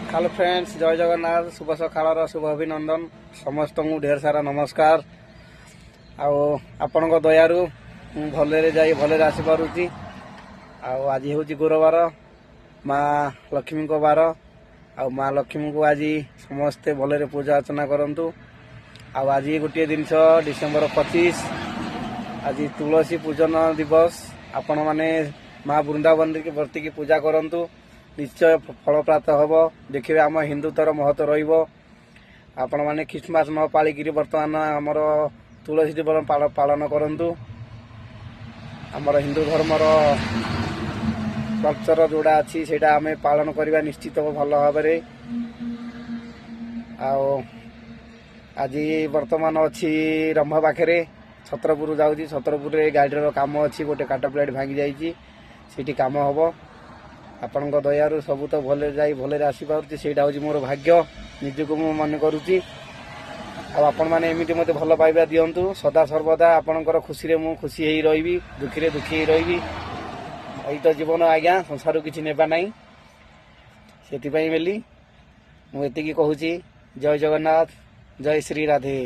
Hello friends, ଜୟ ଜଗନ୍ନାଥ। ଶୁଭ ସକାଳର ଶୁଭ ଅଭିନନ୍ଦନ ସମସ୍ତଙ୍କୁ, ଢେର ସାରା ନମସ୍କାର। ଆଉ ଆପଣଙ୍କ ଦୟାରୁ ମୁଁ ଭଲରେ ଯାଇ ଭଲରେ ଆସିପାରୁଛି। ଆଉ ଆଜି ହେଉଛି ଗୁରୁବାର, ମା ଲକ୍ଷ୍ମୀଙ୍କ ବାର। ଆଉ ମା ଲକ୍ଷ୍ମୀଙ୍କୁ ଆଜି ସମସ୍ତେ ଭଲରେ ପୂଜା ଅର୍ଚ୍ଚନା କରନ୍ତୁ। ଆଉ ଆଜି ଗୋଟିଏ ଜିନିଷ, ଡିସେମ୍ବର 25, ଆଜି ତୁଳସୀ ପୂଜନ ଦିବସ। ଆପଣମାନେ ମା ବୃନ୍ଦାବତୀକି ବର୍ତ୍ତିକି ପୂଜା କରନ୍ତୁ, ନିଶ୍ଚୟ ଫଳପ୍ରାପ୍ତ ହେବ। ଦେଖିବେ, ଆମ ହିନ୍ଦୁତ୍ୱର ମହତ୍ଵ ରହିବ। ଆପଣମାନେ ଖ୍ରୀଷ୍ଟମାସ ନ ପାଳିକିରି ବର୍ତ୍ତମାନ ଆମର ତୁଳସୀ ଦିବସ ପାଳନ କରନ୍ତୁ। ଆମର ହିନ୍ଦୁ ଧର୍ମର କଲଚର ଯୋଉଟା ଅଛି, ସେଇଟା ଆମେ ପାଳନ କରିବା ନିଶ୍ଚିତ ଭଲ ଭାବରେ। ଆଉ ଆଜି ବର୍ତ୍ତମାନ ଅଛି ରମ୍ଭା ପାଖରେ, ଛତ୍ରପୁର ଯାଉଛି। ଛତ୍ରପୁରରେ ଗାଡ଼ିର କାମ ଅଛି, ଗୋଟେ କାଟ ପ୍ଲେଟ୍ ଭାଙ୍ଗି ଯାଇଛି, ସେଇଠି କାମ ହେବ। ଆପଣଙ୍କ ଦୟାରୁ ସବୁ ତ ଭଲରେ ଯାଇ ଭଲରେ ଆସିପାରୁଛି, ସେଇଟା ହେଉଛି ମୋର ଭାଗ୍ୟ, ନିଜକୁ ମୁଁ ମନେ କରୁଛି। ଆଉ ଆପଣମାନେ ଏମିତି ମୋତେ ଭଲ ପାଇବା ଦିଅନ୍ତୁ ସଦା ସର୍ବଦା। ଆପଣଙ୍କର ଖୁସିରେ ମୁଁ ଖୁସି ହେଇ ରହିବି, ଦୁଃଖୀରେ ଦୁଃଖୀ ହେଇ ରହିବି। ଏଇ ତ ଜୀବନ ଆଜ୍ଞା, ସଂସାରରୁ କିଛି ନେବା ନାହିଁ। ସେଥିପାଇଁ ବୋଲି ମୁଁ ଏତିକି କହୁଛି। ଜୟ ଜଗନ୍ନାଥ, ଜୟ ଶ୍ରୀ ରାଧେ।